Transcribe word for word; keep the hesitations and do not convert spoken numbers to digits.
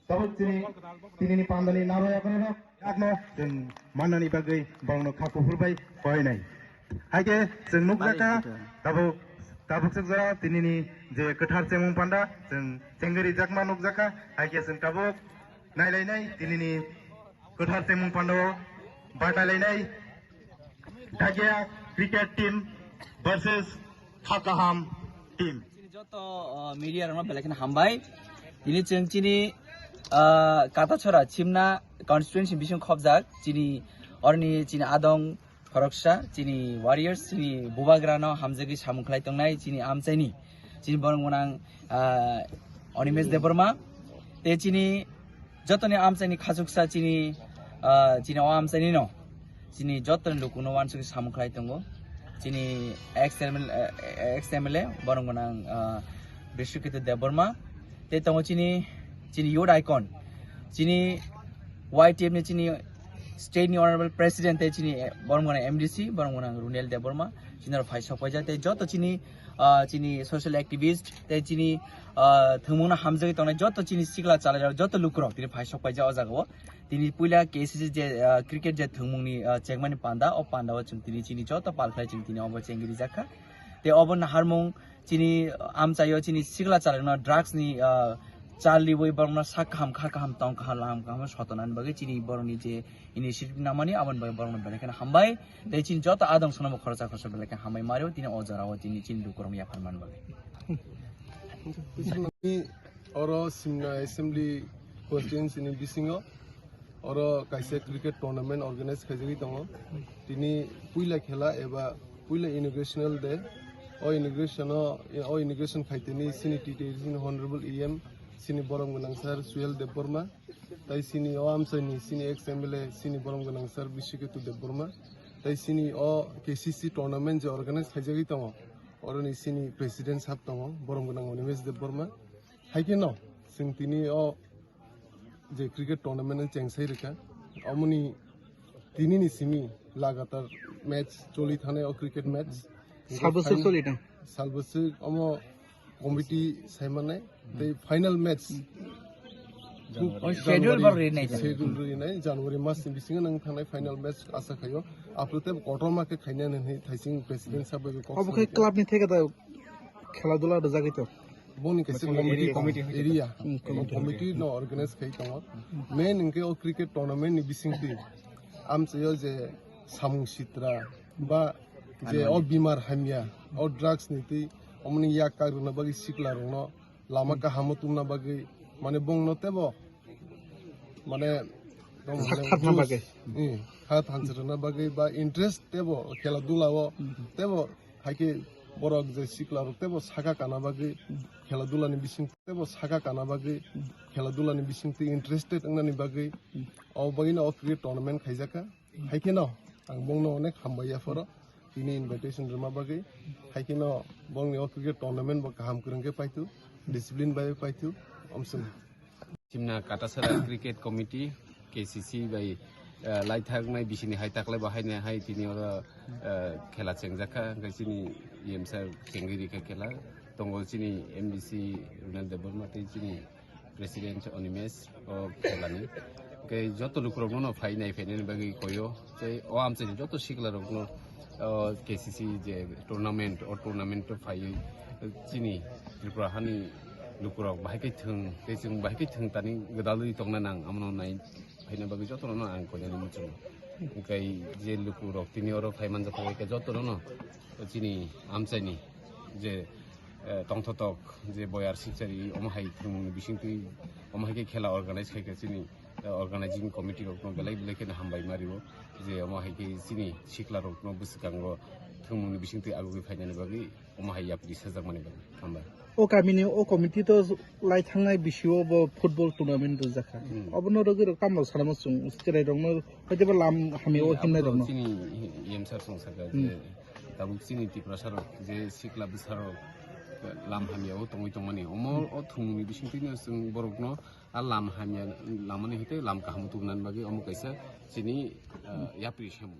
Tabuk chini tinini pandani naro yakrok yakno chwng mannani bagwi borokno kha kuphur bai koinai. Haikhe chwng nukjakha tabuk tabuk chukjak tinini je kwthar chengmung panda chwng chengwi rijakma nukjakha. Haikhe chwng tabuk nailainai tinini kwthar chengmung pandao batailainai Dakia cricket team versus Khakaham team. Chini joto, uh, media rokno belai kheno hambai. Tini chwng chini, uh, Katasohra Chimna constituency bising khobjak chini orni chini adong khoroksa chini warriors chini bubagrano hamjagwi samung khlai tongnai chini amchaini chini borok gwnang, ah, Animesh Debbarma tei chini jotoni amchaini khachuksa chini, ah, chini o amchaini no chini jotoni lukuno wansugwi samung khlai tongo chini ex M L A, ex M L A borok gwnang, ah, Bishnuketu Debbarma tei tongo chini chini youth icon chini Y T F ni chini state ni honorable president tei chini, eh, borok gwnang M D C borok gwnang Runel Debbarma chini rok phai sok paijak tei joto chini, ah, chini social activist tei chini, ah, thwngmungno hamjagwi tongnai joto chini sikla chalairok joto lukurok tini phai sok paijak o jagao. Tini puila K C C je, ah, cricket je thwngmungni, ah, chengmani panda o pandao chwng tini chini joto pal khlai chwng tini obo chengwi rijakkha. Tei obo naharmung chini amchaio chini sikla chalairokno drugs ni, ah, chal riwi borokno sak kaham kha kaham tong kaham lam kaham sotonani bagwi chini borokni je initiative namani aboni bagwi borokno belai kheno hambai. Tei chini joto adong sono bo khoroksa khoroksa belai khe hambai mario tini o jorao tini chini lukurokno yaphar man bagwi. Oro Simna Assembly Constituency ni bisingo oro kaisa cricket tournament organize khaijagwi tongo. Tini puila khela eba puila inaugurational day. O inauguration o, o inauguration khaitini chini T T A D C ni Honorable E M chini borom gwnang sir Suhel Debbarma. Tai chini o amchaini chini ex M L A chini borom gwnang sir Bishnuketu Debbarma. Tai chini o K C C tournament je organize khaijagwi tongo. Oroni chini president sab tongo borom gwnang Animesh Debbarma. Haikhe no chwng tini o je cricket tournament no chengsai rwkha. Omoni tini ni simi lagatar match choli thanai o cricket match. Sal bwswk choli thang? Sal bwswk omo committee sai mannai. Tei final match. O schedule bo rinai. Schedule rinai, January mas ni bisingo nang thanai final match asa khaio. Aphuru tei kotorma khe khaina hinwi thaising president sabo kok obo khe club ni theke da khela dula rwjagwi to. Boni kaisa committee area, committee no organize khai tongo. Main hwnkhe o cricket tournament ni bisingtwi amchaio je samung sitra ba je o bimar hamya, o drugs ni twi omoni yak kak rwna bagwi sikla rokno lama kahamo tubna bagwi mane bongno tebo mane sak tharna bagwi. Kha thansa rwna bagwi ba interest tebo khela dula o tebo haikhe borok je sikla rok tebo saka kana bagwi khela dula ni bising tebo saka kana bagwi khela dula ni bising twi interested wngnani bagwi o bagwi no o cricket tournament khaijak kha. Haikhe no ang bongno onek hambai ya phoro tini invitation rwma bagwi. Haikhe no bongni o cricket tournament bo kaham kwrwng khe paithu, discipline bai paithu, omswng. Chimna Katasara Cricket Committee, K C C bai, eh, laithaknai bisini hai taklai bo haino hai tini oro, eh, khela chengjak kha, hwnkhe chini E M sir chengwi rikha khela. Tongo chini M D C Runel Debbarma tei chini President Animesh o khelani. Hwnkhe joto lukurokno no phai nai phainani bagwi koyo. Tei o amchaini joto siklarokno o K C C je tournament, o tournament o phaiwi chini Tripura hani lukurok bahai khe thwng, tei chwng bahai khe thwng tani gwdalwi tongna nang, amono nai phaina bagwi jotono no ang koinani muchungo. Hwnkhe je lukurok tini oro phai manjak kha, hwnkhe jotono no chini amchaini je, eh, tongthotok je boyar sikchari omo hai thwngmungni bisingtwi omo hai khe khela organize khai kha chini, eh, organizing committee rokno belai belai kheno hambai ma rio je omo hai khe chini sikla rokno bwswkango thwngmungni bisingtwi agugwi phainani bagwi omo hai yapri sajakmani bagwi hambai. O kamini o committee to lai thangnai bisio bo football tournament rwjak kha. Hmm. Obono rwgwi rok tamo salama chwng chwrai rokno hoiteba lam hamya o himnai rokno. Chini E M sir song saka je tabuk chini Tiprasa rok je sikla bwsa rok lam hamya o tongwi tongmani. Omo o thwngmungni bisingtwino chwng borokno a lam hamya lamani hwnkhe lam kaham tubunani bagwi omo kaisa chini, ah, yapri samung.